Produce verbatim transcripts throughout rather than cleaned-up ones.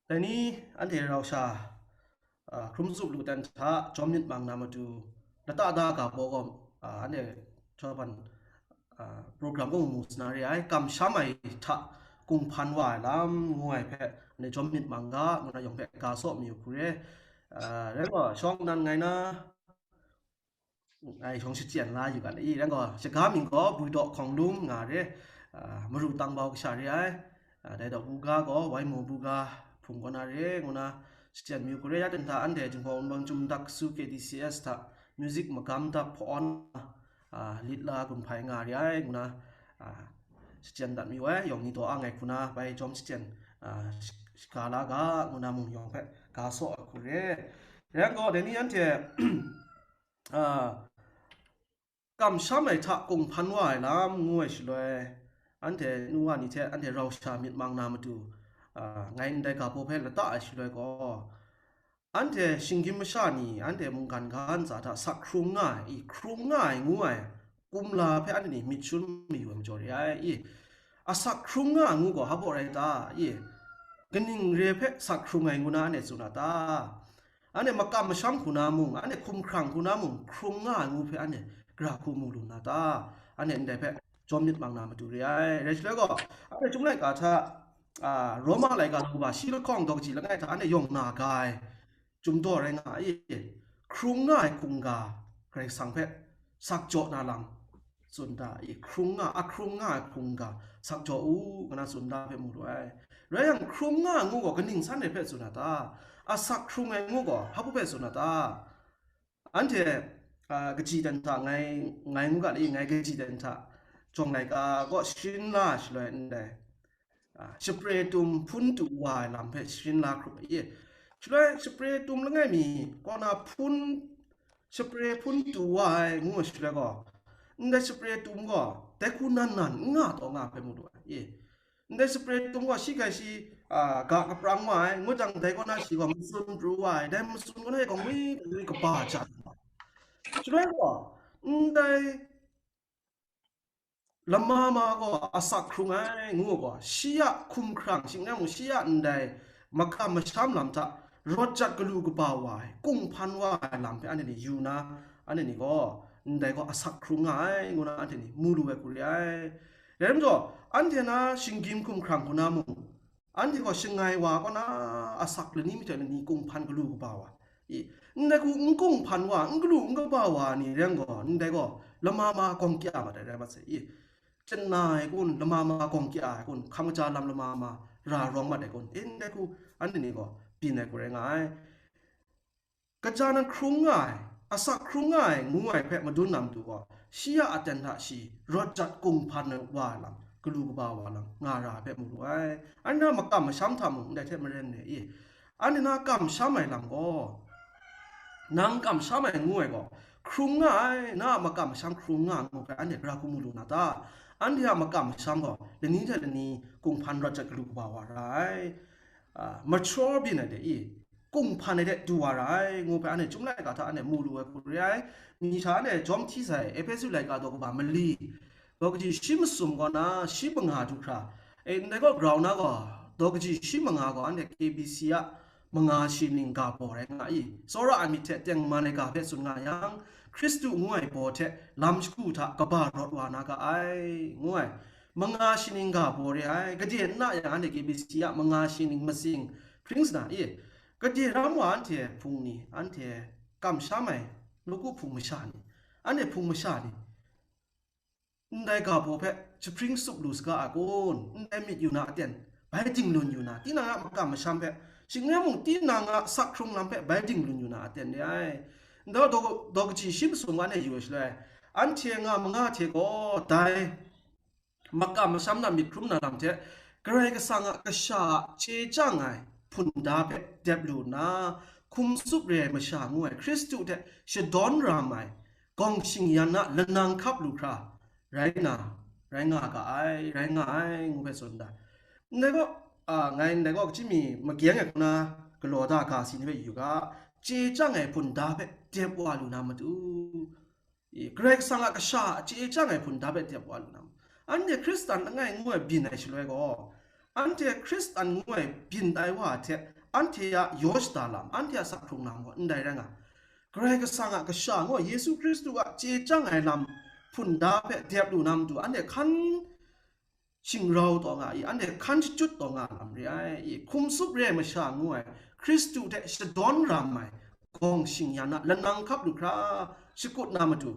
Dai ni anhte rau sha, a, hkrum zup lu dan hta jawm myit mang na matu, lata da ga baw gaw, a, anhte chawpan, a, program gaw mu sa na re ai, kamsham ai hta kung hpan wa ai lam ngu ai hpe anhte jawm myit mang ga, ngu na yawng hpe ga saw mayu hku re. A, rai gaw, shawng nnan ngai na, ai shawng shachyen la yu ga le i, rai gaw, shaga mying gaw Bwidaw Hkawng Lum nga re, a, Maru Tangbau kasha re ai, a, dai daw buga gaw Waimaw buga hpung kaw na re, ngu na shachyen mayu hku re. Ya dan hta anhte Jinghpaw Wunpawng Chyum Dak Su K D C S hta music magam dap hpawn, a, lit la gun hpai nga re ai, ngu na, a, shachyen dat mayu ai, yawng ni daw ang ai hku na bai jawm shachyen, a, sh-, shaga la ga, ngu na mung yawng hpe ga saw ai hku re. Rai gaw, dai ni anhte, a, kamsham ai hta kung hpan wa ai lam ngu ai shaloi, anhte nu wa ni hte anhte rau sha myit mang na matu, a, ngai ndai ga baw hpe lata ai shaloi gaw, anhte shinggyim masha ni anhte mungkan ga ntsa hta asak hkrung nga ai, i, hkrung nga ai ngu ai kumla hpe anhte ni myit shun mayu ai majaw re ai, i, asak hkrung nga ai ngu gaw hpa baw rai ta, i, kaning re hpe sak hkrung ai ngu na anhte tsun a ta? Anhte makam masham hku na mung, anhte hkumhkrang hku na mung, hkrung nga ai ngu hpe anhte gara hku mu lu na ta? Anhte ndai hpe jawm myit mang na matu re ai. Rai shaloi gaw, anhte Chyum laika hta, a, Roma laika daw kaba shi lahkawng daw kaji langai hta anhte yawng na ga ai Chyum daw rai nga ai. Hkrung nga ai hkungga Karai Kasang hpe sak jaw na lam tsun da i, hkrung nga, a hkrung nga ai hkungga sak jaw u, ngu na tsun da hpe mu lu ai. Rai yang, hkrung nga ai ngu gaw kaning san re hpe tsun a ta? Asak hkrung ai ngu gaw hpa hpe tsun a ta? Anhte, a, kaji dan hta ngai, ngai ngu ga le i, ngai kaji dan hta jawng laika gaw sharin la shaloi ndai, a, shapre tum hpun tu wa ai lam hpe sharin la hkrup ai. Shaloi shapre tum langai mi kaw na hpun, shapre hpun tu wa ai ngu ai shaloi gaw, ndai shapre tum gaw dai hku nan nan n nga taw nga hpe mu lu ai. Ndai shapre tum gaw shi hkai shi, a, ga kaprang wa ai, ngut jang dai kaw na shi gaw matsun pru wa ai, dai matsun kaw na e gaw ngwi ngwi kaba ja ai. Shaloi gaw, ndai lama ma gaw asak hkrung ai ngu gaw, shi a hkumhkrang, shing n rai mung, shi a ndai makam masham lam hta rawt jat galu kaba wa ai, kung hpan wa ai lam hpe anhte ni yu na, anhte ni gaw ndai gaw asak hkrung nga ai, ngu na anhte ni mu lu ai hku re ai. Rai nme gaw, anhte na shinggyim hkumhkrang hku na mung, anhte gaw shangai wa kaw na asak lani mi hte lani kung hpan galu kaba wa, i, ndai hku n kung hpan wa, n galu n kaba wa ni rai gaw, ndai gaw lama ma gawng kya mat ai rai mat sai, i, chyanna ai kun, lama ma gawng kya ai kun, hkam kaja lam lama ma ra rawng mat ai kun, e, ndai hku anhte ni gaw byin ai hku rai nga ai. Kaja nan hkrung nga ai, asak hkrung nga ai ngu ai hpe madun na matu gaw, shi a aten hta shi rawt jat kung hpan wa ai lam, galu kaba wa lam nga ra ai hpe mu lu ai. Anhte na makam masham hta mung ndai hte maren re i, anhte na kamsham ai lam gaw, nang kamsham ai ngu ai gaw, hkrung nga ai, na a makam masham hkrung nga ai ngu hpe anhte gara hku mu lu na ta? Anhte a makam masham gaw lani hte lani kung hpan rawt jat galu kaba wa ra ai, a, mature byin ai de i, kung hpan ai de du wa ra ai, ngu hpe anhte Chyum laika hta anhte mu lu ai hku re ai. Mi hta anhte jawm hti sai, Ehpesu laika daw kaba mali, daw kaji shi masum kaw na shi manga du hkra, e, ndai gaw grau na gaw, daw kaji shi manga gaw anhte K B C a manga shi ning ga baw rai nga i, tsawra ai myit hte tengman ai ga hpe tsun nga yang, Hkristu ngu ai baw hte lam shagu hta kaba rawt wa na ga ai, ngu ai. Manga shi ning ga baw re ai, gade n na yang anhte K B C a manga shi ning matsing hpring sa na i, gade ram wa anhte hpung ni, anhte kamsham ai, nawku hpung masha ni, anhte hpung masha ni, ndai ga baw hpe jahpring tsup lu saga a kun? Ndai myit yu na aten, bai dinglun yu na, tinang a makam masham hpe, shing n rai mung, tinang a sak hkrung lam hpe bai dinglun yu na aten re ai. Ndai daw, daw kaji shi masum wa anhte yu ai shaloi, anhte nga manga hte gaw dai makam masham na myit hkrum na lam hte, Karai Kasang a kasha a chye chyang ai hpunda hpe dep lu nna, hkum tsup re ai masha ngu ai Hkristu hte shadawn ram ai gawng shingyan a lanang hkap lu hkra, rai na, rai nga ga ai, rai nga ai, ngu hpe tsun da. Ndai gaw, a, ngai ndai gaw, kaji mi magyeng ai hku na galaw da ga si ni hpe yu ga, chye chyang ai hpunda hpe dep wa lu na matu, i, Karai Kasang a kasha a chye chyang ai hpunda hpe dep wa lu na matu, anhte Hkristan langai ngu ai byin ai shaloi gaw, anhte Hkristan ngu ai byin ai wa hte anhte a yaw shada lam, anhte a sak hkrung lam gaw ndai rai nga. Karai Kasang a Kasha gaw Yesu Hkristu a chye chyang ai lam hpun da hpe dep lu na matu, anhte hkan shingrau taw nga i, anhte hkan shachyut taw nga lam re ai i, hkum tsup re ai masha ngu ai, Hkristu hte shadawn ram ai gawng shing-yan a lanang hkap lu hkra, shakut na matu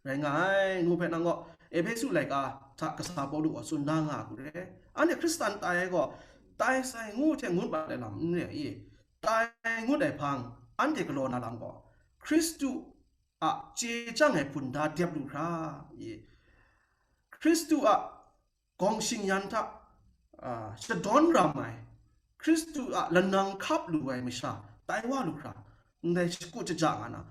rai nga ai, ngu hpe nang gaw Ehpesu laika hta kasa Pawlu gaw tsun da nga ai hku re. Anhte Hkristan tai ai gaw, tai sai ngu hte ngut mat ai lam n re i, tai ngut ai hpang, anhte galaw na lam gaw, Hkristu a chye chyang ai hpun da dep lu hkra i, Hkristu a gawng shing-yan hta, a, shadawn ram ai, Hkristu a lanang hkap lu ai masha tai wa lu hkra, ndai shakut shaja nga na,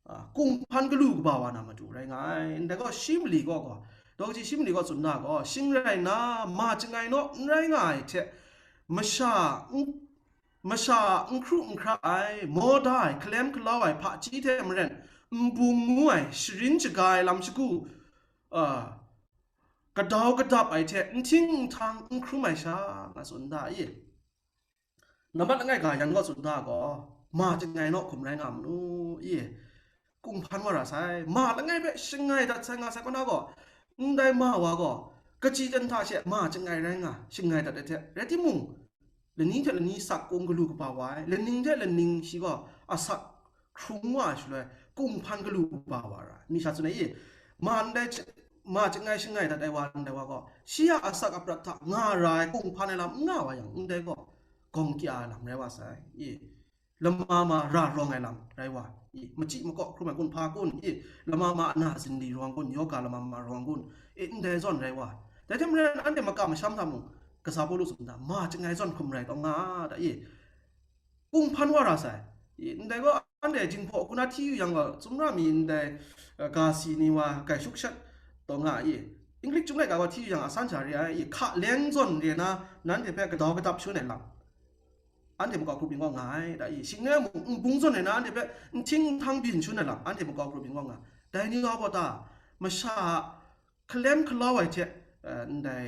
a, kung hpan galu kaba wa na matu rai nga ai. Ndai gaw shi mali gaw gaw, daw kaji shi mali gaw tsun na gaw, shing rai nna, ma chyangai naw n rai nga ai hte, masha n, masha n hkru n hkra ai, maw da ai, hkalem hkalau ai hpaji hte maren, nbung ngu ai, sharin shaga ai lam shagu, a, kadau kadap ai hte, n hting n htang n hkrum ai sha, nga tsun da i. Nambat langai ga yan gaw tsun da gaw, ma chyangai naw hkum rai nga manu i, kung hpan wa ra sai, ma langai hpe shangai dat sai nga sai kaw na gaw, ndai ma wa gaw, kachyi dan hta she ma chyangai rai nga, shangai dat ai hte, rai timung, lani hte lani sak kung galu kaba wa ai, laning hte laning shi gaw asak hkrung wa ai shaloi, kung hpan galu kaba wa ra ai. Mi sha tsun ai i, ma ndai, ma chyangai shangai dat ai wa ndai wa gaw, shi a asak aprat hta nga ra ai kung hpan ai lam n nga wa yang, ndai gaw, gawng kya ai lam rai wa sai i, lama ma ra rawng ai lam rai wa i, machyi makaw hkrum ai kun hpa kun i, lama ma ana zinli rawng kun, yoga lama ma rawng kun i, ndai zawn rai wa. Dai hte maren anhte makam masham hta mung, kasa Pawlu tsun da, ma chyangai zawn hkum rai taw nga da i, kung hpan wa ra sai. I, ndai gaw anhte Jinghpaw hku na hti yu yang gaw, sumra mi ndai, eh, ga si ni wa kai shuk shat taw nga i, English chyum laika gaw hti yu yang a san sha re ai i, hka leng zawn re na, nanhte hpe kadau kadap shun ai lam, anhte makau grup yin gaw nga ai da i, shingnoi mung nbung zawn re na, anhte hpe n hting n htang byin shun ai lam, anhte makau grup yin gaw nga. Dai ni gaw gaw ta, masha a hkalem hkalau ai hte, eh, ndai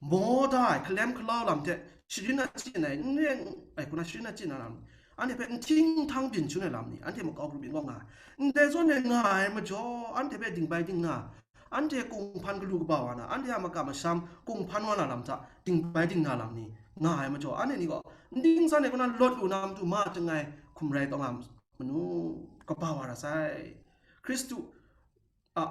maw da ai hkalem hkalau lam hte sharin achyin ai, n re ai hku na sharin achyin ai lam, anhte hpe n hting n htang byin shun ai lam ni, anhte makau grup yin gaw nga ai. Ndai zawn e nga ai majaw, anhte hpe dingbai dingna, anhte kung hpan galu kaba wa na, anhte a makam masham kung hpan wa na lam hta dingbai dingna lam ni nga ai majaw, anhte ni gaw n ding san ai kaw na lawt lu na matu ma chyangai hkum rai taw nga manu, kaba wa ra sai. Hkristu a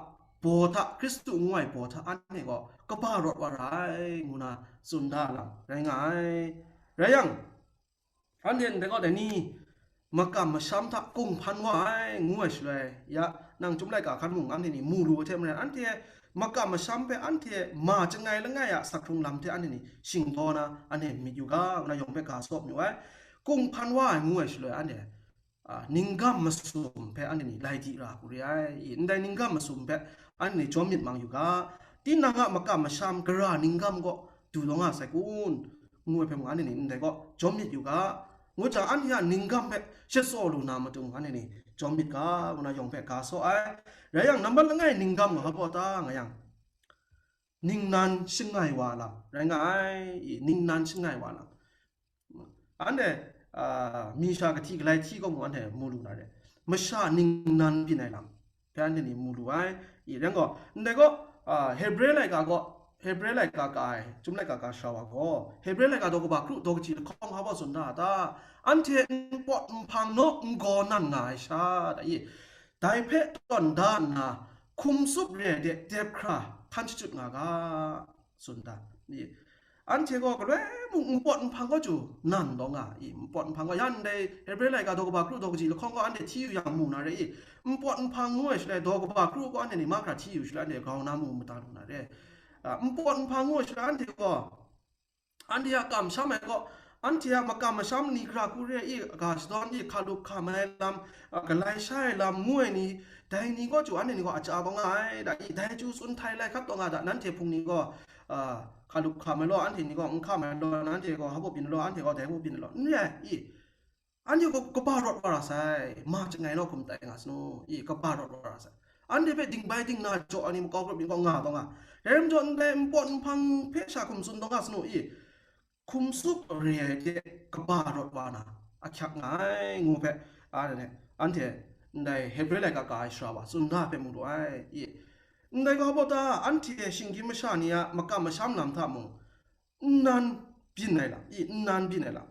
baw hta, Hkristu ngu ai baw hta anhte gaw kaba rawt wa ra ai, ngu na tsun da lam rai nga ai. Rai yang, anhte ndai gaw dai ni makam masham hta kung hpan wa ai, ngu ai shaloi, ya, nang chyum laika hkan mung anhte ni mu lu ai hte maren, anhte makam masham hpe anhte ma chyangai langai a sak hkrung lam hte anhte ni shingdaw na, anhte myit yu ga, ngu na yawng hpe ga saw mayu ai. Kung hpan wa ai, ngu ai shaloi, anhte a, ninggam masum hpe anhte ni lai di ra hku re ai. I, ndai ninggam masum hpe anhte ni jawm myit mang yu ga, tinang a makam masham gara ninggam gaw du taw nga sai kun, ngu ai hpe mung anhte ni ndai gaw jawm myit yu ga, ngu jang, anhte a ninggam hpe shatsaw lu na matu anhte ni jawm myit ga, ngu na yawng hpe ga saw ai. Rai yang, nambat langai ninggam gaw hpa ta nga yang, ningnan shangai wa lam rai nga ai. I, ningnan shangai wa lam. Anhte, a, mi sha kahti galai hti gaw mung anhte mu lu na re. Masha ningnan byin ai lam hpe anhte ni mu lu ai. I, rai gaw, ndai gaw, a, Hebre laika gaw, Hebre laika ka ai, chyum laika ka sha wa gaw, Hebre laika daw kaba kru daw kaji lahkawng hpa baw tsun da a ta? Anhte npawt nhpang naw n gaw nan nga ai sha, da i, dai hpe tawn da nna, hkum tsup re ai de dep hkra hkan shachyut nga ga, tsun da. I, anhte gaw galoi mung npawt nhpang gaw chyu nan taw nga i, npawt nhpang gaw, yan ndai Hebre laika daw kaba kru daw kaji lahkawng gaw anhte hti yu yang mu na re i, npawt nhpang ngu ai shaloi daw kaba kru gaw anhte ni mahkra hti yu shaloi anhte grau na mu mada lu na re. A, npawt nhpang ngu ai shaloi anhte gaw, anhte a kamsham ai gaw, anhte a makam masham ni hkra hku re i, ga shadawn i, hkalup hkam ai lam, a, galai sha ai lam ngu ai ni, dai ni gaw chyu anhte ni gaw aja bang nga ai, da i, dai chyu tsun htai lai hkat taw nga da, nanhte hpung ni gaw, a, hkalup hkam ai law, anhte ni gaw n hkam ai law, nanhte gaw hpa byin ai law, anhte gaw dai hpa byin ai law, n re ai i. Anhte gaw kaba rawt wa ra sai, ma chyangai naw hkum tai nga sanu i, kaba rawt wa ra sai. Anhte hpe dingbai dingna jaw ai ni makau grup yin gaw nga taw nga. Dai rai majaw, ndai npawt nhpang hpe sha hkum tsun taw nga sanu i, hkum tsup re ai hte kaba rawt wa na, ahkyak nga ai, ngu hpe, a, ne, anhte ndai Hebre laika ka ai sara wa tsun da hpe mu lu ai. I, ndai ga baw ta, anhte shinggyim masha ni a makam masham lam hta mung, nnan byin ai lam, i, nnan byin ai lam,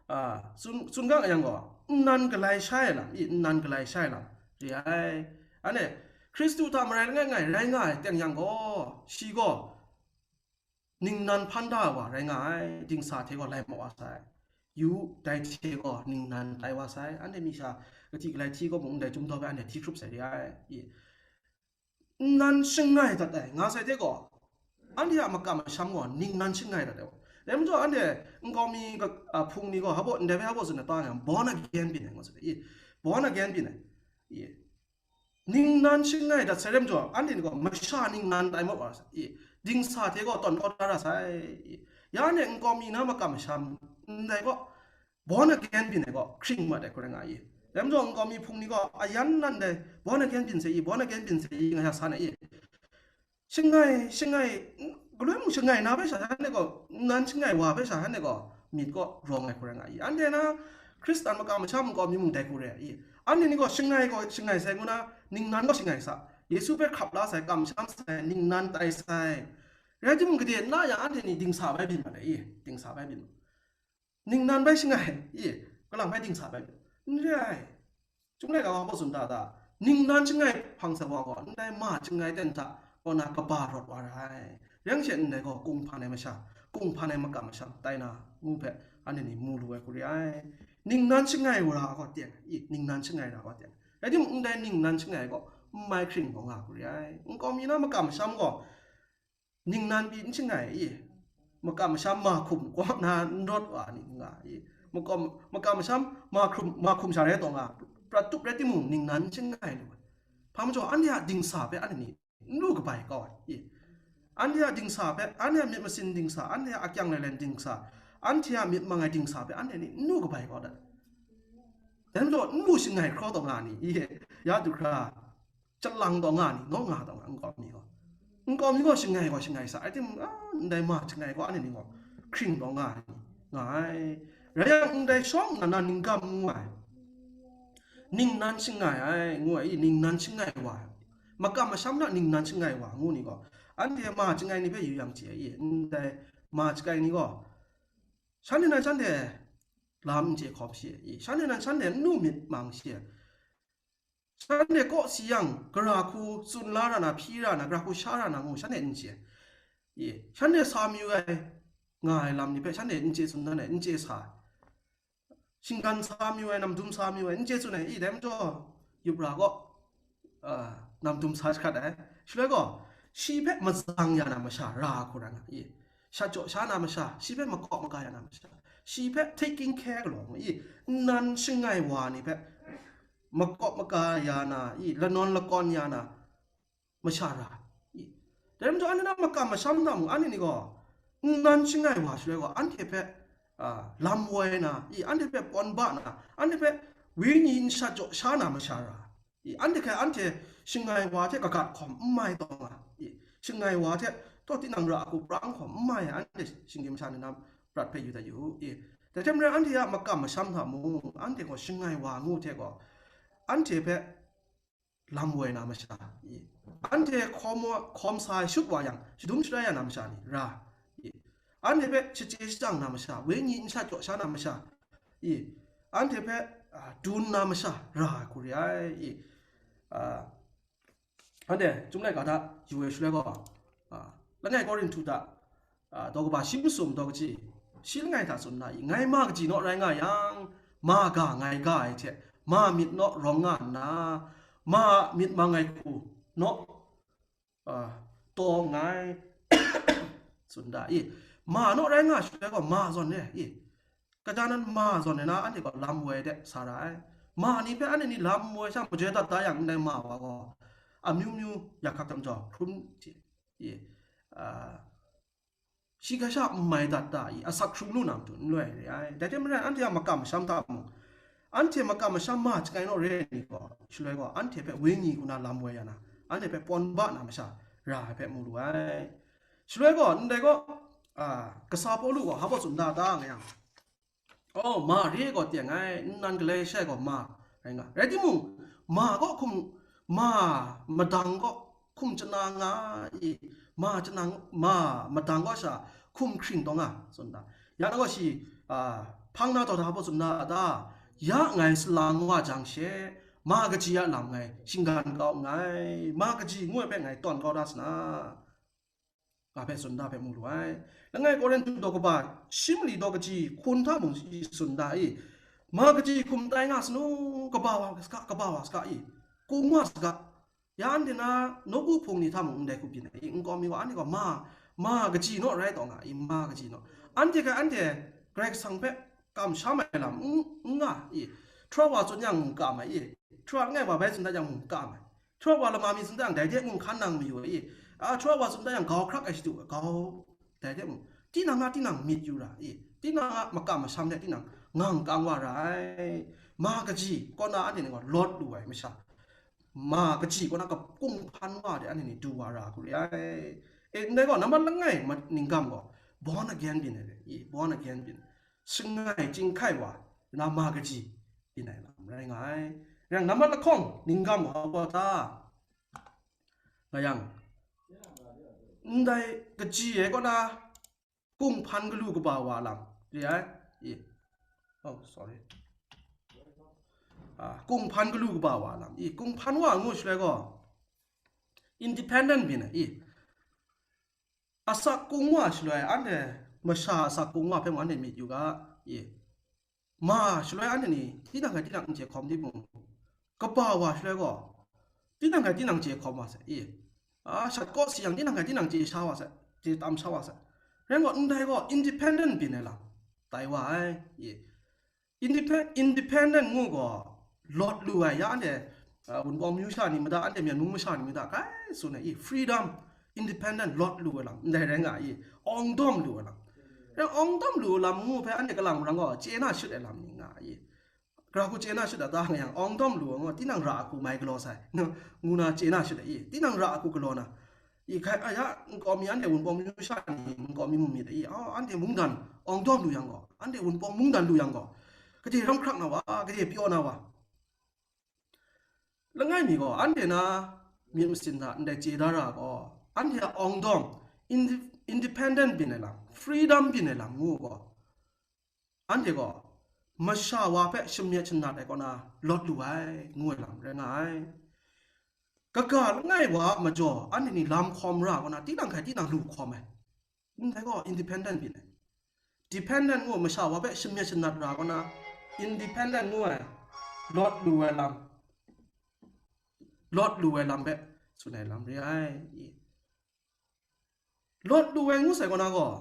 a, tsun, tsun ga yang gaw, nnan galai shai ai lam, i, nnan galai shai ai lam re ai. Anhte Hkristu hta marai langai ngai rai nga ai teng yang gaw, shi gaw ningnan hpan da ai wa rai nga ai, dingsa hte gaw lai mat wa sai, yu, dai hte gaw ningnan tai wa sai, anhte mi sha kati galai hti gaw mung ndai chyum daw bai anhte hti hkrup sai re ai. I, nnan shangai dat ai nga sai hte gaw, anhte a makam masham gaw ningnan shangai dat ai wa. Dai majaw anhte nkau mi ga-, a, hpung ni gaw, hpa baw, ndai bai hpa baw tsun ai ta nga, born again byin ai nga tsun ai. I, born again byin ai. I, ningnan shangai dat sai re majaw, anhte ni gaw masha ningnan tai mat wa sai, i, dingsa hte gaw tawn kau da ra sai, i, ya ne nkau mi na makam masham, ndai gaw, born again byin ai gaw, hkring mat ai hku rai nga i. Dai majaw nkau mi hpung ni gaw, ayan nan dai, born again byin sai i, born again byin sai i, nga ya san ai i. Shangai, shangai, galoi mung shangai na hpe sha, shanhte gaw, nnan shangai wa hpe sha, shanhte gaw, myit kaw rawng ai hku rai nga i. Anhte na, Hkristan makam masham nkau mi mung dai hku re ai i. Anhte ni gaw shangai gaw shangai sai ngu na, ningnan gaw shangai sa. Yesu hpe hkrap la sai, kamsham sai, ningnan tai sai. Rai timung, gade na yang anhte ni dingsa bai byin mat ai i, dingsa bai byin mat. Ningnan bai shangai, i, kalang bai dingsa bai byin. N re ai. Chyum laika wa hpa tsun da ta, ningnan shangai hpang sa wa gaw, ndai ma shangai ten hta kaw na kaba rawt wa ra ai. Rai yang she ndai gaw, kung hpan ai masha, kung hpan ai makam masham tai na, ngu hpe, anhte ni mu lu ai hku re ai. Ningnan shangai wa ra gaw teng, i, ningnan shangai ra gaw teng. Rai timung, ndai ningnan shangai gaw, n mai hkring gaw nga hku re ai. Nkau mi na makam masham gaw, ningnan pyi n shangai i, makam masham ma hkum kaw na n rawt wa ni nga i, makam, makam masham ma hkum, ma hkum sha rai taw nga, prat tup rai timung, ningnan n shangai lu ai. Hpa majaw, anhte a dingsa hpe anhte ni n lu kabai kau ai i, anhte a dingsa hpe, anhte a myit masin dingsa, anhte a akyang lelen dingsa, anhte a myit mang ai dingsa hpe anhte ni n lu kabai kau dat. Dai majaw, n lu shangai hkraw taw nga ni i, ya du hkra, chyalang taw nga ni, naw nga taw nga, nkau mi gaw. Nkau mi gaw shangai gaw shangai sa, rai timung, a, ndai ma shangai gaw anhte ni gaw hkring taw nga ni, nga ai. Rai yang, ndai shawng nnan na ninggam ngu ai, ningnan shangai ai, ngu ai, ningnan shangai wa ai, makam masham na ningnan shangai wa, ngu ni gaw, anhte ma shangai ni hpe yu yang chye ai, ndai ma shangai ni gaw, shanhte nan shanhte lam n chye hkawm shi ai, shanhte nan shanhte n lu myit mang shi ai. Shanhte kaw si yang, gara hku tsun la ra na, hpyi ra na, gara hku sha ra na ngu shanhte n chye. I, shanhte sa mayu ai, nga ai lam ni hpe shanhte n chye tsun dan ai, n chye sa ai. Shinggan sa mayu ai, namdum sa mayu ai, n chye tsun ai, i, dai majaw, yup ra gaw, a, namdum sa jahkrat ai. Shaloi gaw, shi hpe matsang ya na masha ra hku rai nga, i, shat jaw sha na masha, shi hpe makawp maga ya na masha, shi hpe taking care galaw ngu, i, nnan shangai wa ni hpe makawp maga ya na, i, lanawn lakawn ya na masha ra, i. Dai majaw, anhte na makam masham na mung, anhte ni gaw, nnan shangai wa shaloi gaw, anhte hpe, a, lam woi na, i, anhte hpe pawn ba na, anhte hpe wenyi n shat jaw sha na masha ra, i, anhte hkai anhte shangai wa hte kagat hkawm n mai taw nga, i, shangai wa hte taw tinang ra hku pra n hkawm n mai ai, anhte shinggyim masha ni na prat hpe yu dat yu u, i. Dai hte maren, anhte a makam masham hta mung, anhte gaw shangai wa ngu hte gaw, anhte hpe lam woi na masha, i, anhte hkawm wa, hkawm sa ai shut wa yang, shadum sharai ya na masha ni ra, i, anhte hpe shachye shajang na masha, wenyi n shat jaw sha na masha, i, anhte hpe, a, dun na masha ra ai hku re ai, i, a, anhte Chyum Laika hta yu ai shaloi gaw, a, langai Korinhtu hta, a, daw kaba shi masum daw kaji, shi langai hta tsun na i, ngai ma kaji naw rai nga yang, ma ga ngai ga ai hte, ma myit naw rawng nga nna, ma myit mang ai hku naw, a, taw nngai, tsun da i, ma naw rai nga shaloi gaw, ma zawn e i, kaja nan ma zawn e na, anhte gaw lam woi de sa ra ai. Ma ni hpe anhte ni lam woi sha majoi dat da yang, ndai ma wa gaw amyu myu ya hkak tam jaw, hkrum hte, i, a, shi ga sha n mai dat da i, asak hkrung lu na matu n loi re ai. Dai hte maren, anhte a makam masham hta mung, anhte makam masham ma chyangai naw re ai ni gaw, shaloi gaw, anhte hpe wenyi hku na lam woi ya na, anhte hpe pawn ba na masha ra ai hpe mu lu ai. Shaloi gaw, ndai gaw, a, kasa Pawlu gaw hpa baw tsun da ta nga yang, Oh, ma re gaw teng ai, nnan galai shai gaw ma rai nga. Rai timung, ma gaw hkum, ma madang gaw hkum chana nga i, ma chana, ma madang gaw sha hkum hkring taw nga, tsun da. Ya na gaw shi, a, hpang na taw da hpaw tsun da, da, ya ngai salang wa jang she, ma kaji a lam ngai shinggan kau nngai, ma kaji ngu ai hpe ngai tawn kau da sa na. Nga hpe tsun da hpe mu lu ai. Langai Korinhtu daw kaba shi mali daw kaji hkun hta mung shi tsun da i, ma kaji hkum tai nga sanu, kaba wa saga, kaba wa saga i, kung wa saga. Ya anhte na nawku hpung ni hta mung ndai hku byin ai i, nkau mi wa anhte gaw ma, ma kaji naw rai taw nga i, ma kaji naw. Anhte hkai anhte Karai Kasang hpe kamsham ai lam n, n nga i, htra wa tsun yang mung kam ai i, htra langai wa bai tsun dat yang mung kam ai. Htra wa lama mi tsun da yang dai de mung hkan nang mayu ai i, a, htra wa tsun da yang gau hkrak ai shadu, gau dai de mung, tinang a tinang myit yu ra i, tinang a makam masham de tinang ngang kang wa ra ai. Ma kaji kaw na anhte ni gaw lawt lu ai masha, ma kaji kaw na kung hpan wa de anhte ni du wa ra hku re ai. E, ndai gaw nambat langai ma-, ninggam gaw born again byin ai re i, born again byin, shangai chyinghkai wa na ma kaji byin ai lam rai nga ai. Rai yang nambat lahkawng ninggam wa gaw ta nga yang, ndai kaji ai kaw na kung hpan galu kaba wa lam re ai. I. Oh, sorry. Ah, kung hpan galu kaba wa lam. I, kung hpan wa ngu shaloi gaw, independent byin ai. I. Asak kung wa shaloi, anhte masha asak kung wa hpe mung anhte myit yu ga. I. Ma shaloi anhte ni, tinang hkai tinang n chye hkawm timung, kaba wa shaloi gaw, tinang hkai tinang chye hkawm wa sai. I. A, shat kaw si yang, tinang hkai tinang chye sha wa sai, chye tam sha wa sai. Rai gaw, ndai gaw, independent byin ai lam, tai wa ai. I. Independ-, independent ngu gaw, lawt lu ai, ya anhte, a, Wunpawng myu sha ni mada, anhte Myen mung masha ni mada, kai tsun ai, i, freedom, independent, lawt lu ai lam, ndai rai nga i, awng dawm lu ai lam. Rai awng dawm lu ai lam ngu hpe anhte kalang marang gaw, chye na shut ai lam ni nga i. Gara hku chye na shut ai ta nga yang, awng dawm lu ai ngu, tinang ra a hku mai galaw sai, ngu na chye na shut ai i, tinang ra a hku galaw na, i hkai, a ya, nkau mi anhte Wunpawng myu sha ni, nkau mi mung myit ai i, a, anhte mungdan awng dawm lu yang gaw, anhte Wunpawng mungdan lu yang gaw, gade ram hkrak na wa, gade pyaw na wa. Langai mi gaw, anhte na myit masin hta ndai chye da ra gaw, anhte a awng dawm, inde-, independent byin ai lam, freedom byin ai lam ngu gaw, anhte gaw masha wa hpe shamyet shanat ai kaw na lawt lu ai, ngu ai lam rai nga ai. Kaga langai wa a majaw, anhte ni lam hkawm ra kaw na, tinang hkai tinang lu hkawm ai. Ndai gaw independent byin ai. Dependent ngu masha wa hpe shamyet shanat ra kaw na, independent ngu ai, lawt lu ai lam, lawt lu ai lam hpe tsun ai lam re ai. Lawt lu ai ngu sai kaw na gaw,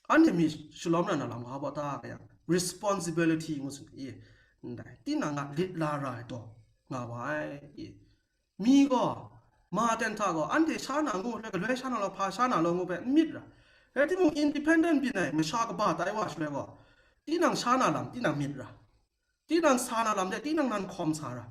anhte mi shalawm na na lam nga baw ta, kaya responsibility ngu tsun ai. Ndai, tinang a lit la ra ai taw nga wa ai. Mi gaw, ma ten hta gaw, anhte sha na ngu, galoi sha na law, hpa sha na law ngu hpe n myit ra. Rai timung, independent byin ai masha kaba tai wa shaloi gaw, tinang sha na lam, tinang myit ra. Tinang sa na lam de, tinang nan hkawm sa ra.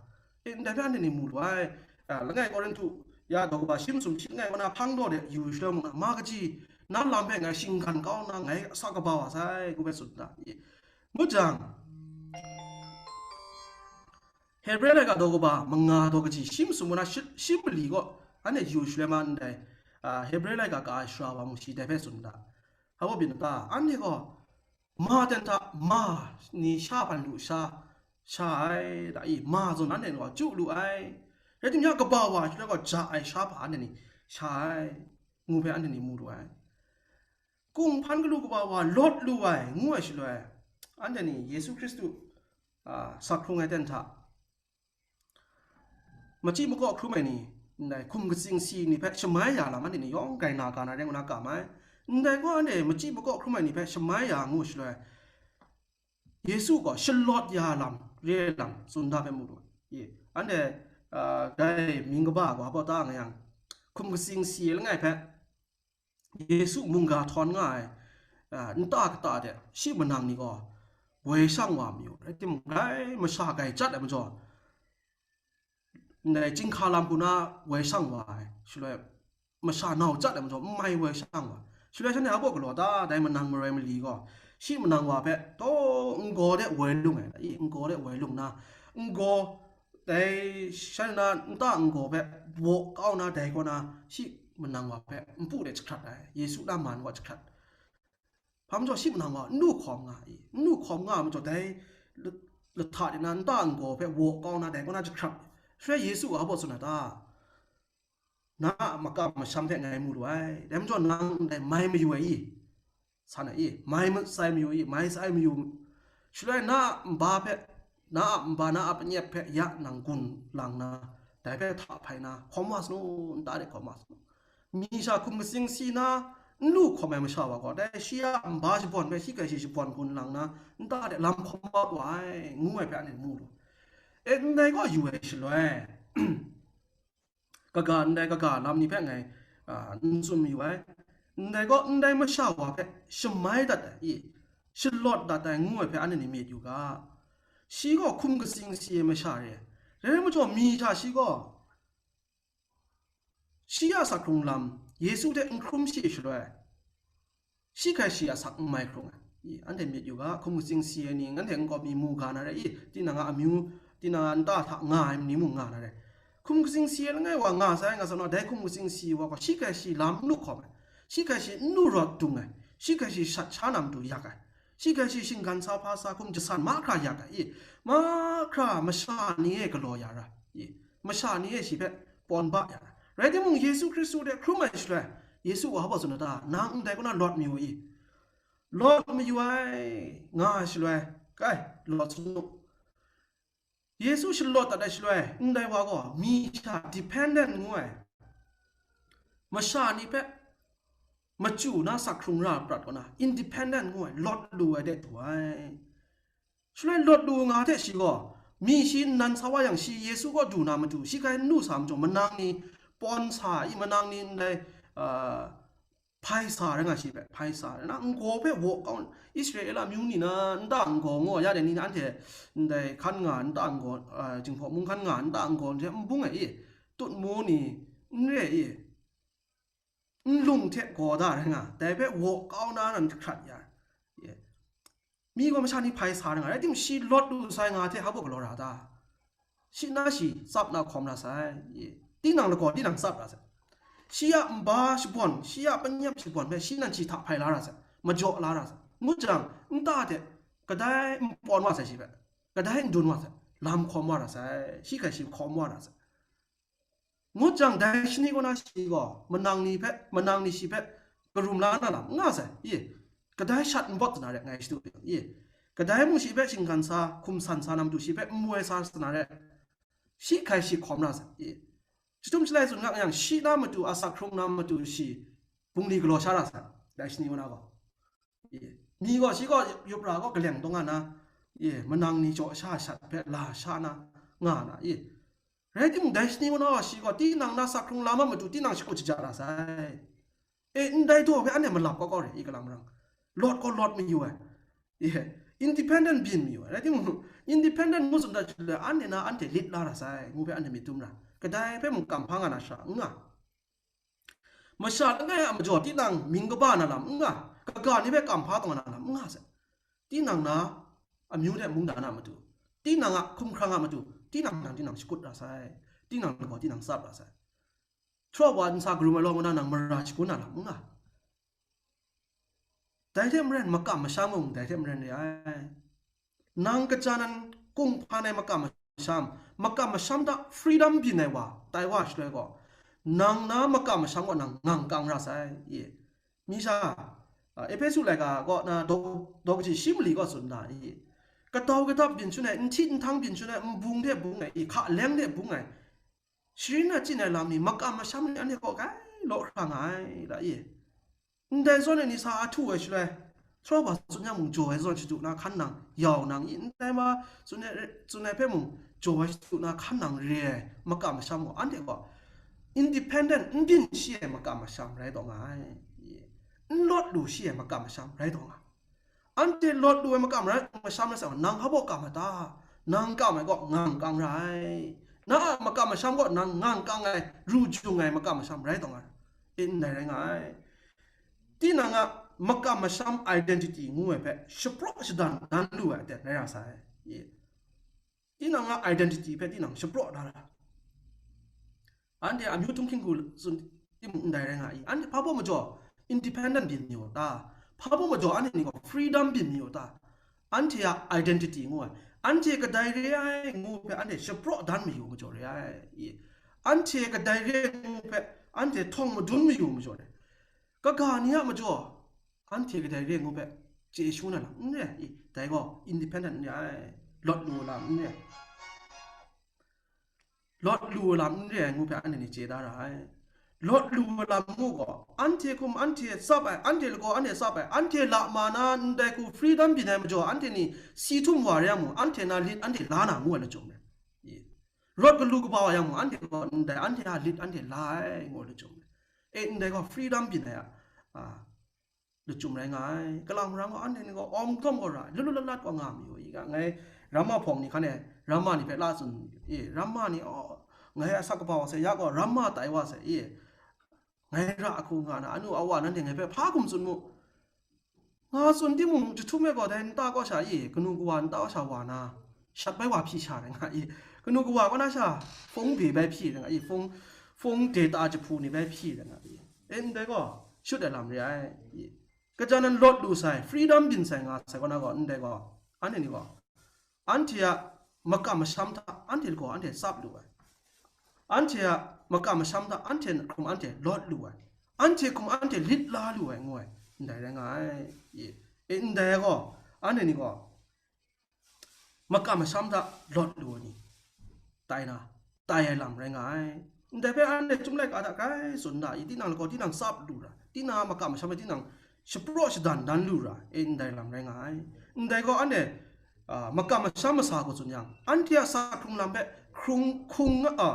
E, ndai hpe anhte ni mu lu ai. A, langai Korinhtu ya daw kaba shi masum shi langai kaw na hpang daw de yu shaloi mung na, ma kaji, na lam hpe ngai shinggan kau nna, ngai sa kaba wa sai, ngu hpe tsun da. E, ngu jang, Hebre laika daw kaba manga daw kaji shi masum kaw na shi, shi mali gaw, anhte yu shaloi ma ndai, a, Hebre laika ka ai sara wa mung shi dai hpe tsun da. Hpa byin ta, anhte gaw, ma ten hta, ma ni sha hpan lu sha, sha ai, da i, ma zawn anhte gaw chyu lu ai. Rai timung, kaba wa shaloi gaw, ja ai sha hpa anhte ni sha ai, ngu hpe anhte ni mu lu ai. Kung hpan galu kaba wa lawt lu ai, ngu ai shaloi, anhte ni Yesu Hkristu, a, sak hkrung ai ten hta, machyi makaw hkrum ai ni, ndai hkum katsing si ni hpe shamai ya lam anhte ni yawng grai na ga na rai ngu na kam ai. Ndai gaw, anhte machyi makaw hkrum ai ni hpe shamai ya ngu shaloi, Yesu gaw shalawt ya lam, re ai lam, tsun da hpe mu lu ai. Anhte, a, dai mying kaba gaw hpa ta nga yang, hkum katsing si ai langai hpe, Yesu mungga htawn nga ai, a, nta kata de shi manang ni gaw woi shang wa mayu, rai timung, grai masha grai chyat ai majaw, ndai chyinghka lam hku na woi shang wa ai, shaloi masha nau chyat ai majaw, n mai woi shang wa ai. Shaloi shanhte a baw galaw ta, dai manang maroi mali gaw, Shi manang wa hpe taw n-gaw de woi lung ai, i, n-gaw de woi lung na, n-gaw, dai shan na nta n-gaw hpe baw kau na, dai kaw na shi manang wa hpe npu de jahkrat ai, Yesu na man wa jahkrat. Hpa majaw shi manang wa n lu hkawm nga i, n lu hkawm nga majaw dai lahta de na nta n-gaw hpe baw kau na, dai kaw na jahkrat. Shaloi Yesu wa hpa tsun ai ta? Na a makam masham hpe ngai mu lu ai. Dai majaw nang ndai mai mayu ai i? San ai i? Mai sai mayu i? Mai sai mayu. Shaloi na a nba hpe, na a nba, na a panyep hpe ya nang gun lang na, dai hpe hta hpai na, hkawm wa sanu, nta de hkawm wa sanu. Mi sha hkum katsing si na, n lu hkawm ai masha wa gaw, dai shi a nba shabawn hpe shi hkrai shi shabawn gun lang na, nta de lam hkawm wa ai, ngu ai hpe anhte mu lu. E, ndai gaw yu ai shaloi, kaga ndai kaga lam ni hpe ngai n tsun mayu ai. Ndai gaw ndai masha wa hpe shamai dat ai i, shalawt dat ai ngu ai hpe anhte ni myit yu ga. Shi gaw hkum katsing si ai masha re ai. Rai majaw mi hta shi gaw, shi a asak hkrung lam Yesu hte n hkrum shi shaloi, shi hkrai shi asak n mai hkrung ai. I, anhte myit yu ga, hkum katsing si ai ni, anhte nkau mi mu ga na re i, tinang a amyu, tinang a nta hta nga ai ni mung nga na re. Hkum katsing si ai langai wa nga sai nga sa na, dai hkum katsing si wa gaw, shi hkrai shi lam n lu hkawm ai, shi hkrai shi n lu rawt dung ai, shi hkrai shi shat sha na matu yak ai, shi hkrai shi shinggan sa hpa sa hkum jasan mahkra yak ai i, mahkra masha ni e galaw ya ra i, masha ni e shi hpe pawn ba ya ra. Rai timung, Yesu Hkristu de hkrum ai shaloi, Yesu wa hpa tsun ai ta? Nang ndai kaw na lawt mayu i? Lawt mayu ai, nga ai shaloi, kai, lawt sanu. Yesu shalawt dat ai shaloi, ndai wa gaw mi sha dependent ngu ai, masha ni hpe machyu na sak hkrung ra prat kaw na, independent ngu ai, lawt lu ai de du ai. Shaloi lawt lu nga hte shi gaw, mi shi nnan sa wa yang, shi Yesu kaw du na matu, shi hkrai n lu sa majaw, manang ni pawn sa i, manang ni ndai, ah, hpai sa rai nga shi hpe, hpai sa rai na, n-gaw hpe waw kau, Israela amyu ni na nta n-gaw ngaw ya de ni na, anhte ndai hkan nga nta n-gaw, ah, Jinghpaw mung hkan nga nta n-gaw hte n bung ai i, tutmu ni n re i, nlung hte gaw da rai nga, dai hpe waw kau na nan jahkrat ya ai. Mi gaw masha ni hpai sa rai nga, rai timung, shi lawt lu sai nga hte hpa baw galaw ra ta? Shi na shi tsap na hkawm ra sai. Tinang lagaw tinang tsap ra sai. Shi a nba shabawn, shi a panyap shabawn hpe shi nan shi hta hpai la ra sai, majaw la ra sai. Ngut jang, nta hte kadai n pawn wa sai shi hpe, kadai n dun wa sai, lam hkawm wa ra sai, shi hkrai shi hkawm wa ra sai. Ngut jang, dai shani kaw na shi gaw manang ni hpe, manang ni shi hpe karum la na lam n nga sai, i, kadai shat n bawt sa na re, ngai shadu yang, i, kadai mung shi hpe shinggan sa, hkum san sa na matu shi hpe n woi sa sa na re, shi hkrai shi hkawm ra sai, i, chyum shalai tsun nga yang, shi na matu, asak hkrung na matu shi bungli galaw sha ra sai, dai shani kaw na gaw. Ye. Mi gaw, shi gaw yup ra gaw, kaleng taw nga na, ye, manang ni jaw sha shat hpe la sha na nga na, ye. Rai timung, dai shani kaw na gaw, shi gaw tinang na sak hkrung lam a matu tinang shakut shaja ra sai. E, ndai daw hpe anhte malap kau kau re, i, kalang marang. Lawt gaw lawt mayu ai. Ye. Independent byin mayu ai. Rai timung, independent ngu tsun dat shaloi, anhte na anhte lit la ra sai, ngu hpe anhte myit dum ra. Kadai hpe mung kamhpa nga na sha n nga. Masha langai a majaw tinang mying kaba na lam n nga, kaga ni hpe kamhpa taw na lam n nga sai. Tinang na amyu de mungdan a matu, tinang a hkumhkrang a matu, tinang nang tinang shakut ra sai, tinang lagaw tinang tsap ra sai. Hkra wa nsa karum ai lawng na nang mara shagun na lam n nga. Dai hte maren makam masham mung dai hte maren re ai. Nang kaja nan kung hpan ai makam masham, makam masham hta freedom byin ai wa, tai wa shaloi gaw, nang na makam masham gaw nang ngang kang ra sai, i. Mi sha, a, Ehpesu laika kaw na daw, daw kaji shi mali kaw tsun da, i. Katau kadap byin shun ai, nhti nhtam byin shun ai, nbung hte bung ai, i, hka leng hte bung ai, sharin achyin ai lam ni, makam masham ni anhte kaw grai law hkra nga ai, da, i. Ndai zawn e ni sa a htu ai shaloi, sara wa tsun yang mung jaw ai zawn shadu na hkan nang yau nang i, ndai ma tsun ai, tsun ai hpe mung jaw ai shadu na hkan nang re ai makam masham gaw, anhte gaw independent n byin shi ai makam masham rai taw nga ai, n lawt lu shi ai makam masham rai taw nga. Anhte lawt lu ai makam rai, masham rai sa, nang hpa baw kam ai ta? Nang kam ai gaw ngang kang ra ai. Na a makam masham gaw nang ngang kang ai, ru jung ai makam masham rai taw nga ai. E, ndai rai nga ai. Tinang a makam masham identity ngu ai hpe shapraw shadan dan lu ai aten rai ra sai. Tinang a identity hpe tinang shapraw da ra. Anhte amyu htung hkying hku tsun timung ndai rai nga i. Anhte hpa baw majaw independent byin mi u ta? Hpa baw majaw anhte ni gaw freedom byin mi u ta? Anhte a identity ngu ai, anhte kadai re ai ngu hpe anhte shapraw dan mayu majaw re ai. Anhte kadai re ai ngu hpe anhte htawng madun mayu majaw re. Kaga ni a majaw anhte kadai re ai ngu hpe chye shangun ai lam n re ai. Dai gaw independent n re ai, lawt lu ai lam n re ai. Lawt lu ai lam n re ai ngu hpe anhte ni chye da ra ai. Lawt lu ai lam ngu gaw, anhte hkum anhte tsap ai, anhte lagaw anhte tsap ai, anhte la ma na ndai hku freedom byin ai majaw, anhte ni si htum wa re yang mung, anhte na lit anhte la na ngu ai lachyum rai. Rawt galu kaba wa yang mung, anhte gaw ndai anhte a lit anhte la ai ngu ai lachyum rai. E, ndai gaw freedom byin ai a, a, lachyum rai nga ai. Kalang marang gaw anhte ni gaw awng dawm gaw ra ai, lalu lalat gaw nga mayu i ga, ngai ramma hpawng ni hkan e ramma ni hpe la tsun, e, ramma ni, aw, ngai asak kaba wa sai, ya gaw ramma tai wa sai, e, ngai ra hku nga na, anu a wa nanhte ngai hpe hpa hkum tsun mu? Nga tsun timung, jahtum e gaw dai nta kaw sha, e, kanu kawa nta kaw sha wa na, shat bai wa hpyi sha rai nga i, kanu kawa kaw na sha, hpung de bai hpyi rai nga i, hpung, hpung data jahpu ni bai hpyi rai nga i, e, ndai gaw shut ai lam re ai. Kaja nan lawt lu sai, freedom byin sai nga sai kaw na gaw, ndai gaw, anhte ni gaw, anhte a makam masham hta anhte lagaw anhte tsap lu ai. Anhte a makam masham hta anhte hkum anhte lawt lu ai. Anhte hkum anhte lit la lu ai ngu ai, ndai rai nga ai. E, ndai gaw, anhte ni gaw, makam masham hta lawt lu ai ni tai na, tai ai lam rai nga ai. Ndai hpe anhte Chyum Laika hta grai tsun da i, tinang lagaw tinang tsap lu ra, tinang a makam masham e tinang shapraw shadan dan lu ra, e, ndai lam rai nga ai. Ndai gaw anhte, a, makam masham masa gaw tsun yang, anhte a sa hkrung lam hpe hkrung, hkrung nga, a,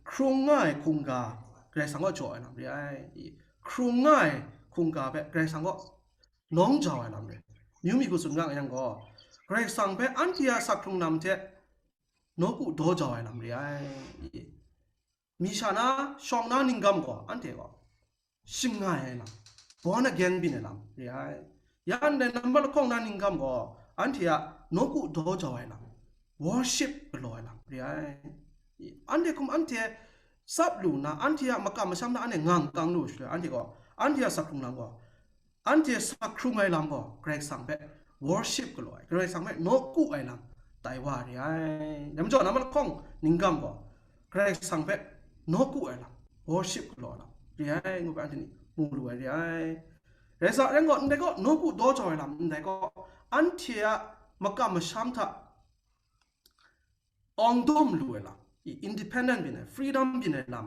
hkrung nga ai hkungga Karai Kasang kaw jaw ai lam re ai. Hkrung nga ai hkungga hpe Karai Kasang kaw nawng jau ai lam re. Myu mi hku tsun nga yang gaw, Karai Kasang hpe anhte a sa hkrung lam hte nawku daw jau ai lam re ai. Mi sha na shawng na ninggam gaw anhte gaw shangai ai lam, born again byin ai lam re ai. Ya ndai nambat lahkawng na ninggam gaw anhte a nawku daw jau ai lam, worship galaw ai lam re ai. Anhte hkum anhte tsap lu nna, anhte a makam masham na anhte ngang kang lu shaloi, anhte gaw, anhte a sa hkrung lam gaw, anhte sa hkrung ai lam gaw Karai Kasang hpe worship galaw ai, Karai Kasang hpe nawku ai lam tai wa re ai. Dai majaw, nambat lahkawng ninggam gaw Karai Kasang hpe nawku ai lam, worship galaw ai lam re ai ngu hpe anhte ni mu lu ai re ai. Rai sa, rai gaw, ndai gaw nawku daw jau ai lam, ndai gaw anhte a makam masham hta awng dawm lu ai lam, i, independent byin ai, freedom byin ai lam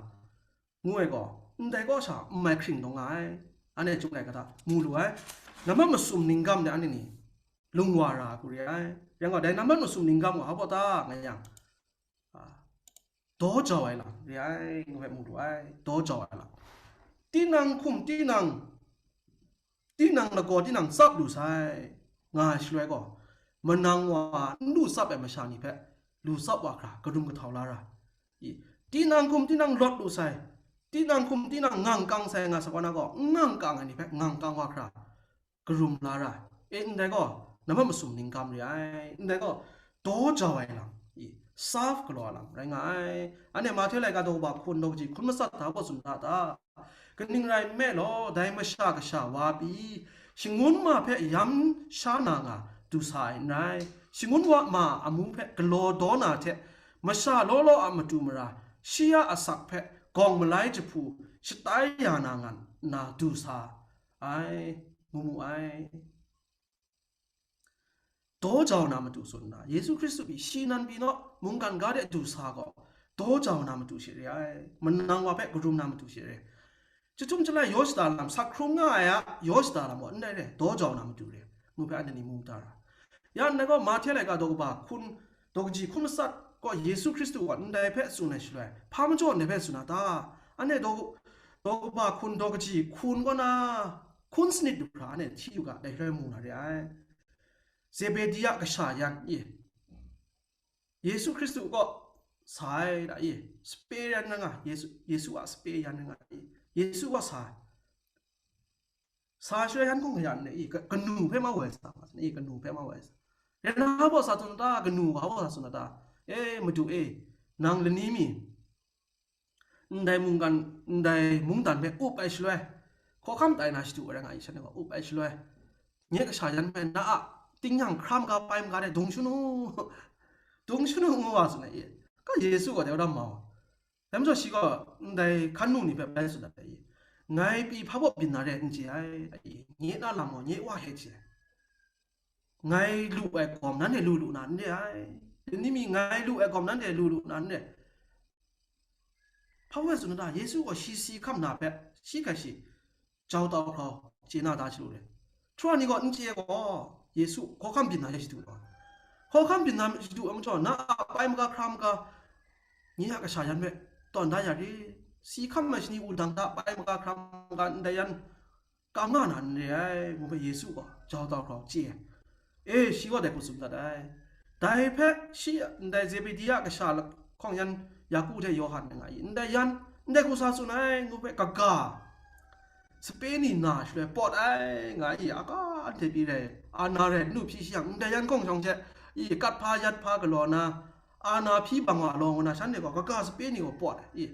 ngu ai gaw, ndai kaw sha n mai hkring dawng nga ai. Anhte Chyum Laika hta mu lu ai. Nambat masum ninggam de anhte ni lung wa ra hku re ai. Yang gaw, dai nambat masum ninggam gaw hpa baw ta nga yang, a, daw jau ai lam re ai, ngu hpe mu lu ai, daw jau ai lam. Tinang hkum, tinang, tinang lagaw, tinang tsap lu sai, nga ai shaloi gaw, manang wa n lu tsap ai masha ni hpe lu tsap wa hkra, karum kahtau la ra. I, tinang hkum, tinang lawt lu sai, tinang hkum, tinang ngang kang sai nga sa kaw na gaw, n ngang kang ai ni hpe ngang kang wa hkra, karum la ra ai. E, ndai gaw, nambat masum ninggam re ai. Ndai gaw, daw jau ai lam, i, serve galaw ai lam rai nga ai. Anhte Mahte laika daw kaba hkun daw kaji hkun matsat hta gaw tsun da ta? Kaning rai nme law, dai Masha Kasha wa pyi, shangun ma hpe yam sha na nga du sa ai n rai. Shangun wa ma a amu hpe galaw daw na hte, masha law law a matu mara, shi ya asak hpe gawng malai jahpu shatai ya na nga nna du sa ai, ngu mu ai. Daw jau na matu tsun nna, Yesu Hkristu pyi shi nan pyi naw, mungkan ga de du sa gaw, daw jau na matu she re ai, manang wa hpe karum na matu she re. Chyahtum chyalai yaw shada lam, sa hkrung nga ai a yaw shada lam gaw ndai re, daw jau na matu re, ngu hpe anhte ni mu da ra. Ya ndai gaw, Mahte laika daw kaba hkun, daw kaji hkun matsat gaw Yesu Hkristu gaw ndai hpe tsun ai shaloi, hpa majaw ndai hpe tsun a ta? Anhte daw, daw kaba hkun, daw kaji hkun kaw na, hkun sanit du hkra anhte hti yu ga, dai shaloi mu na re ai. Zebedi a kasha yan, i, Yesu Hkristu kaw sa ai da, i, sape yan rai nga, Yesu, Yesu a sape yan rai nga, i, Yesu kaw sa ai. Sa shaloi yan hkawng hkaya n re i, ka-, kanu hpe ma woi sa nga, i, kanu hpe ma woi sa. Rai na, hpa baw sa tsun na ta, kanu hpa baw sa tsun na ta? E, Madu e, nang lani mi, ndai mungkan, ndai mungdan hpe up ai shaloi, hkawhkam tai na shadu ai rai nga i, shanhte gaw up ai shaloi, nye kasha yan hpe na a tingnyang hkra maga pai maga de dung shanu, dung shanu ngu wa tsun ai i. Ka Yesu gaw dai wa dam ma wa. Dai majaw shi gaw ndai hkan mu ni hpe bai tsun ai i, ngai pyi hpa baw byin na re n chye ai, i, nye na lam gaw nye Wa hte chye ai. Ngai lu ai gawm nanhte lu lu na n re ai. Ni mi ngai lu ai gawm nanhte lu lu na n re. Hpa woi tsun na ta, Yesu gaw shi si hkam na hpe, shi hkrai shi jau tau hkrau chye na ta shadu re. Hkra ni gaw n chye gaw, Yesu hkawhkam byin na ya shadu gaw, hkawhkam byin na shadu ai majaw, na a pai maga hkra maga, nye a kasha yan hpe tawn da ya re. Si hkam ai shani wudang hta pai maga hkra maga ndai yan kam nga na n re ai, ngu hpe Yesu gaw jau tau hkrau chye ai. E, shi gaw dai hku tsun dat ai. Dai hpe shi ndai Zebedi a kasha lahkawng yan Yaku hte Yawhan nga i, ndai yan ndai hku sa tsun ai, ngu hpe kaga sape ni na shaloi pawt ai nga i, a ka anhte pyi rai, ana rai nu hpyi shi yang, ndai yan hkawng shawng hte i, kat hpa yat hpa galaw na, ana hpyi bang wa law ngu na, shanhte gaw kaga sape ni gaw pawt ai i.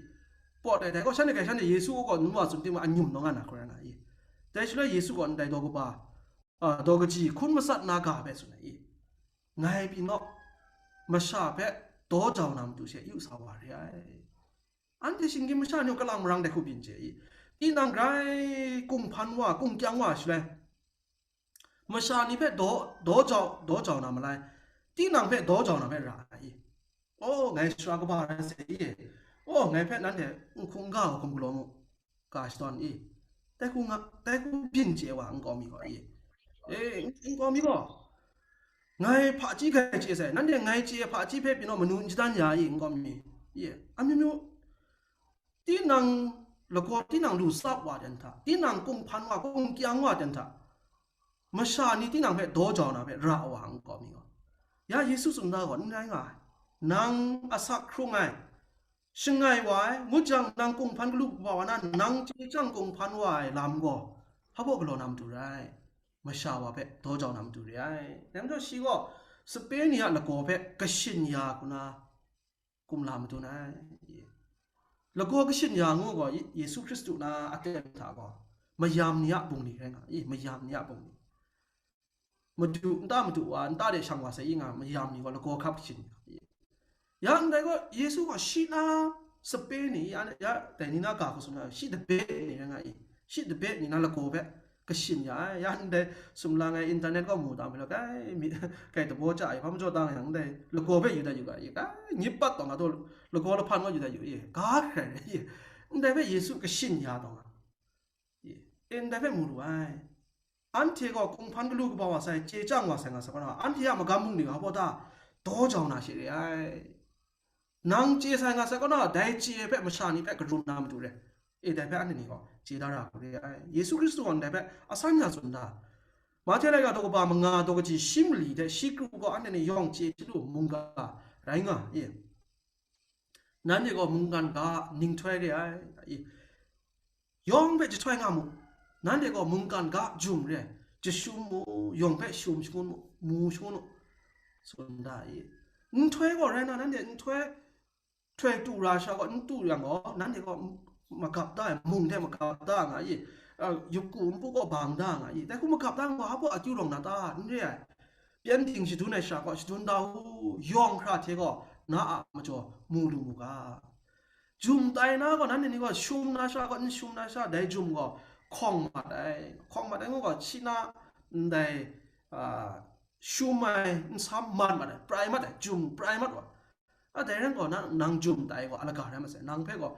Pawt ai, dai gaw shanhte hkrai shanhte Yesu a kaw nu wa tsun timung, a nyum naw nga na hkoi rai nga i. Dai shaloi Yesu gaw ndai daw kaba, a, daw kaji hkun matsat na ga hpe tsun ai i. Ngai pyi naw, masha hpe daw jau na matu she yu sa wa re ai. Anhte shinggyim masha ni gaw kalang marang dai hku byin chye i. Tinang grai kunghpan wa, kungkyang wa shaloi, masha ni hpe daw, daw jau, daw jau na malai, tinang hpe daw jau na hpe ra ai i. O, ngai sara kaba rai sai i. O, ngai hpe nanhte n hkungga hkrum galaw mu, ga shadawn i. Dai hku nga, dai hku byin chye wa nkau mi gaw i. E, nkau mi gaw, ngai hpaji hkrai chye sai, nanhte ngai chye hpaji hpe pyi naw manu n shadan ya i, nkau mi. I, amyu myu, tinang lagaw tinang lu tsap wa ten hta, tinang kunghpan wa kungkyang wa ten hta, masha ni tinang hpe daw jau na hpe ra wa nkau mi gaw, ya Yesu tsun da gaw n rai nga ai. Nang asak hkrung ai, shangai wa ai, ngut jang nang kunghpan galu kaba wa na, nang chye chyang kunghpan wa ai lam gaw, hpa baw galaw na matu rai, masha wa hpe daw jau na matu re ai. Dai majaw shi gaw sape ni a lagaw hpe kashin ya hku na kumla madun ai. Lagaw kashin ya ngu gaw, Ye-, Yesu Hkristu na aten hta gaw, mayam ni a bungli rai nga i, mayam ni a bungli. Madu, nta madu wa, nta de shang wa sai i nga, mayam ni gaw lagaw hkap kashin ya i. Ya ndai gaw, Yesu gaw shi na sape ni, ya, ya, dai ni na ga hku tsun na, shi dabe ni rai nga i, shi dabe ni na lagaw hpe kashin ya ai. Ya ndai sumlang ai internet gaw mu dang hpe law, kai mi, kai dabaw chya ai, hpa majaw dang yang ndai lagaw hpe yu dat yu ga i, kai, nyip pat taw nga taw, lagaw lahpan gaw yu dat yu i, ga hkrai rai i, ndai hpe Yesu kashin ya taw nga i, e, ndai hpe mu lu ai. Anhte gaw kunghpan galu kaba wa sai, chye chyang wa sai nga sai gaw na, anhte a magam bungli hpa baw ta daw jau na she re ai. Nang chye sai nga sai kaw na, dai chye hpe masha ni hpe karum na matu re. E, dai hpe anhte ni gaw chye da ra hku re ai. Yesu Hkristu gaw ndai hpe asan ya tsun da. Mahte laika daw kaba manga daw kaji shi mali hte shi kru gaw anhte ni yawng chye chyalu mungga rai nga e. Nanhte gaw mungkan ga ninghtoi re ai. Yawng hpe jahtoi nga mu, nanhte gaw mungkan ga jum re ai, jashum mu, yawng hpe shum shangun mu, mu shangun mu, tsun da i. Nhtoi gaw rai na, nanhte nhtoi, htoi tu ra sha gaw, n tu yang gaw, nanhte gaw magap da ai, mung hte magap da nga i, a, yup ku npu gaw bang da nga i, dai hku magap da nga gaw, hpa akyu rawng na ta? N re ai. Pyengdin shadun ai sha gaw, shadun da u, yawng hkra hte gaw, na a majaw mu lu mu ga. Jum tai na gaw, nanhte ni gaw shum na sha gaw, n shum na sha, dai jum gaw hkawng mat ai, hkawng mat ai ngu gaw, shi na ndai, a, shum ai, n sam mat mat ai, prai mat ai, jum prai mat wa. A, dai rai gaw, nang, nang jum tai gaw, a laga rai masai, nang hpe gaw,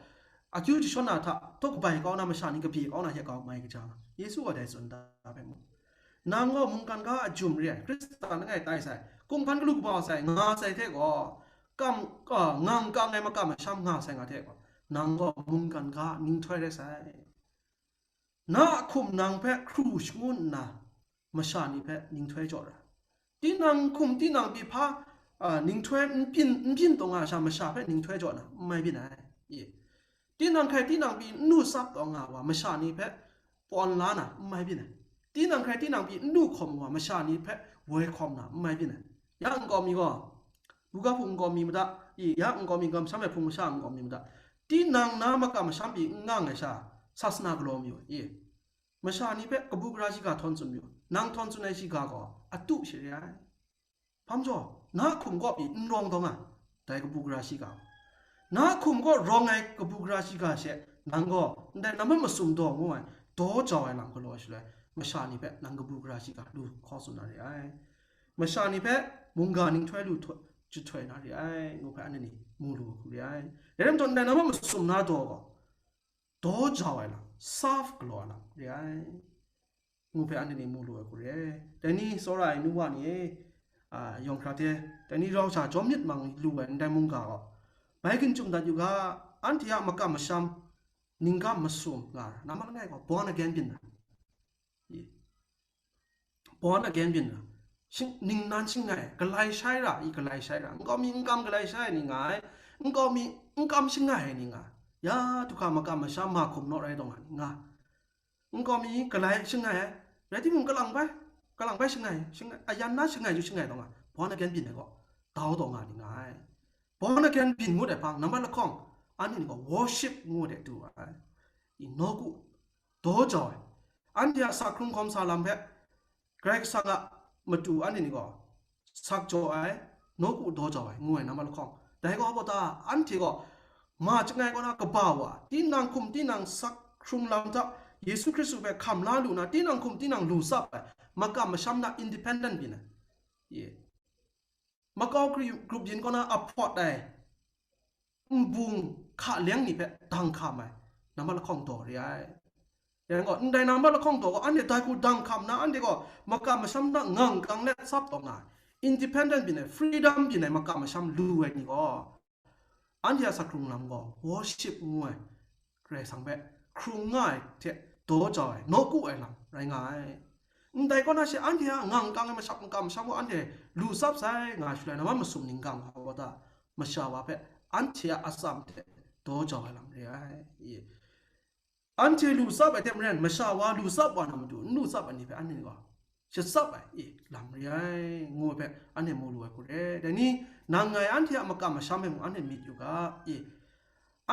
akyu jashawn na hta, htaw kabai kau na masha ni kabye kau na hte kau mai kaja nga, Yesu gaw dai tsun da hpe mu. Nang gaw mungkan ga a jum re ai, Hkristan langai tai sai, kunghpan galu kaba sai, nga sai hte gaw, kam, a, ngang kang ai makam masham nga sai nga hte gaw, nang gaw mungkan ga ninghtoi rai sai. Na a hkum nang hpe hkru shangun nna, masha ni hpe ninghtoi jaw ra. Tinang hkum tinang pyi hpa, a, ninghtoi n byin, n byin taw nga sha, masha hpe ninghtoi jaw na, n mai byin ai. Ye. Tinang hkai tinang pyi n nu tsap taw nga wa, masha ni hpe pawn la na, n mai byin ai. Tinang hkrai tinang pyi n lu hkawm wa masha ni hpe woi hkawm na n mai byin ai. Ya nkau mi gaw, buga hpung nkau mi mada, i, ya nkau mi gam sha ai hpung masha nkau mi mada, tinang na makam masham pyi n ngang ai sha, sasana galaw mayu, i, masha ni hpe kabu gara shiga htawn tsun mayu, nang htawn tsun ai shiga gaw atu she re ai. Hpa majaw, na hkum kaw pyi n rawng taw nga, dai kabu gara shiga. Na hkum kaw rawng ai kabu gara shiga she, nang gaw ndai nambat masum daw ngu ai, daw jau ai lam galaw ai shaloi, masha ni hpe nang kabu gara shiga lu hkaw tsun na re ai. Masha ni hpe mungga ninghtoi lu jahtoi na re ai, ngu hpe anhte ni mu lu ai hku re ai. Dai rai majaw, ndai nambat masum na daw gaw, daw jau ai lam, serve galaw ai lam re ai, ngu hpe anhte ni mu lu ai hku re ai. Dai ni tsawra ai nu wa ni e, a, yawng hkra hte, dai ni rau sha jawm myit mang lu ai ndai mungga gaw, bai gun chyum dat yu ga, anhte a makam masham, ninggam masum nga ra, nambat langai gaw born again byin ra. Born again byin ra. Shing, ningnan shangai, galai shai ra, i galai shai ra. Nkau mi nkam galai shai ai ni nga ai. Nkau mi nkam shangai ai ni nga ai. Ya, du hkra makam masham ma hkum naw rai taw nga ni nga ai. Nkau mi galai shangai ai. Rai timung, kalang bai, kalang bai shangai, shangai, ayan na shangai ju shangai taw nga. Born again byin ai gaw, dau taw nga ni nga ai. Born again byin ngut ai hpang, nambat lahkawng, anhte ni gaw worship ngut ai du ai. I nawku, daw jau ai. Anhte a sak hkrung hkawm sa lam hpe, Karai Kasang a matu anhte ni gaw sak jaw ai, nawku daw jau ai, ngu ai nambat lahkawng. Dai gaw gaw ta, anhte gaw ma chyangai kaw na kaba wa, tinang hkum tinang sak hkrung lam hta, Yesu Hkristu hpe hkam la lu na, tinang hkum tinang lu tsap ai, makam masham na independent byin ai. Ye. Makau grup yin kaw na a hpawt ai nbung hka leng ni hpe dang hkam ai, nambat lahkawng daw re ai. Yang gaw, ndai nambat lahkawng daw gaw, anhte dai hku dang hkam na, anhte gaw makam masham na ngang kang let tsap taw nga ai, independent byin ai, freedom byin ai makam masham lu ai ni gaw, anhte a sak hkrung lam gaw worship ngu ai, Karai Kasang hpe hkrung nga ai hte daw jau ai, nawku ai lam rai nga ai. Ndai kaw na she, anhte a ngang kang ai mashak makam masham gaw anhte lu tsap sai nga shaloi, nambat masum ninggam hkau wa ta, masha wa hpe anhte a atsam hte daw jau ai lam re ai. Anhte lu tsap ai hte maren, masha wa lu tsap wa na matu, n lu tsap ai ni hpe anhte gaw shatsap ai, e, lam re ai, ngu ai hpe anhte mu lu ai hku re. Dai ni, nang ngai anhte a makam masham e mung anhte myit yu ga, e,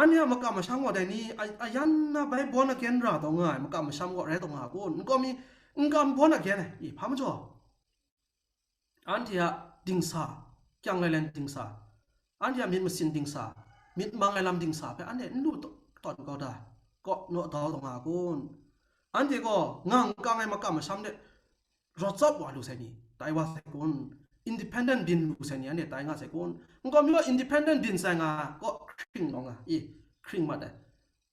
anhte a makam masham gaw dai ni, a-, ayan na bai born again ra taw nga ai makam masham gaw rai taw nga kun? Nkau mi, n kam born again ai, e, hpa majaw? Anhte a dingsa, kyang lailen dingsa, anhte a myit masin dingsa, myit mang ai lam dingsa hpe anhte n lu taw-, tawn kau da, kaw naw dau taw nga kun? Anhte gaw ngang kang ai makam masham de rawt tsap wa lu sai ni, tai wa sai kun? Independent byin lu sai ni, anhte tai nga sai kun? Nkau mi gaw independent byin sai nga, kaw hkring taw nga, i, hkring mat ai.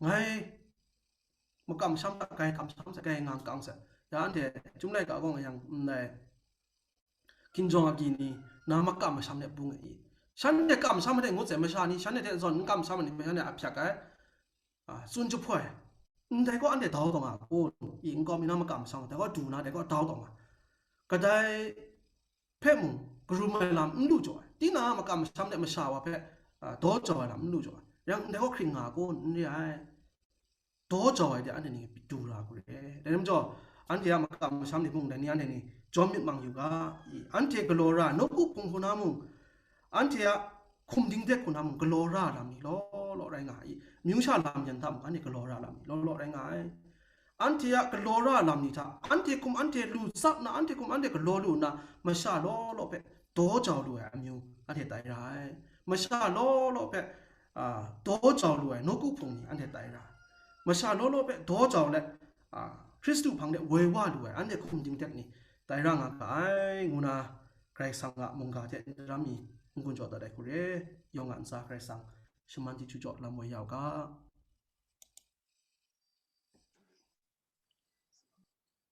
Ngai makam masham hta kai kamsham sai, kai ngang kang sai. Ya anhte Chyum laika gaw nga yang, ndai hkinjawng agyi ni, na makam masham de bung ai i. Shanhte kamsham ai hte ngut sai masha ni, shanhte hte zawn n kamsham ai ni, shanhte a hpyak ai, a, tsun jahpoi. Ndai gaw anhte dau taw nga kun? I, nkau mi na makam masham, dai gaw du na, dai gaw dau taw nga. Kadai hpe mung, karum ai lam n lu jaw ai. Tinang a makam masham de masha wa hpe, a, daw jau ai lam n lu jaw ai. Yang ndai gaw hkring nga kun? N re ai. Daw jau ai de anhte ni du ra hku re. Dai rai majaw, anhte a makam masham ni mung dai ni anhte ni jawm myit mang yu ga, i, anhte galaw ra, nawku hpung hku na mung, anhte a hkum dingdek hku na mung galaw ra lam ni law law rai nga ai. Amyu sha lam yan hta mung anhte galaw ra lam ni law law rai nga ai. Anhte a galaw ra lam ni hta, anhte hkum anhte lu tsap na, anhte hkum anhte galaw lu nna, masha law law hpe daw jau lu ai amyu anhte tai ra ai. Masha law law hpe, a, daw jau lu ai nawku hpung ni anhte tai ra ai. Masha law law hpe daw jau let, a, Hkristu hpang de woi wa lu ai anhte hkum dingdek ni tai ra nga ga ai, ngu na Karai Kasang a mungga hte daram mi n-gun jaw dat ai hku re. Yawng a ntsa Karai Kasang shaman di chyu jaw lam woi ya u ga.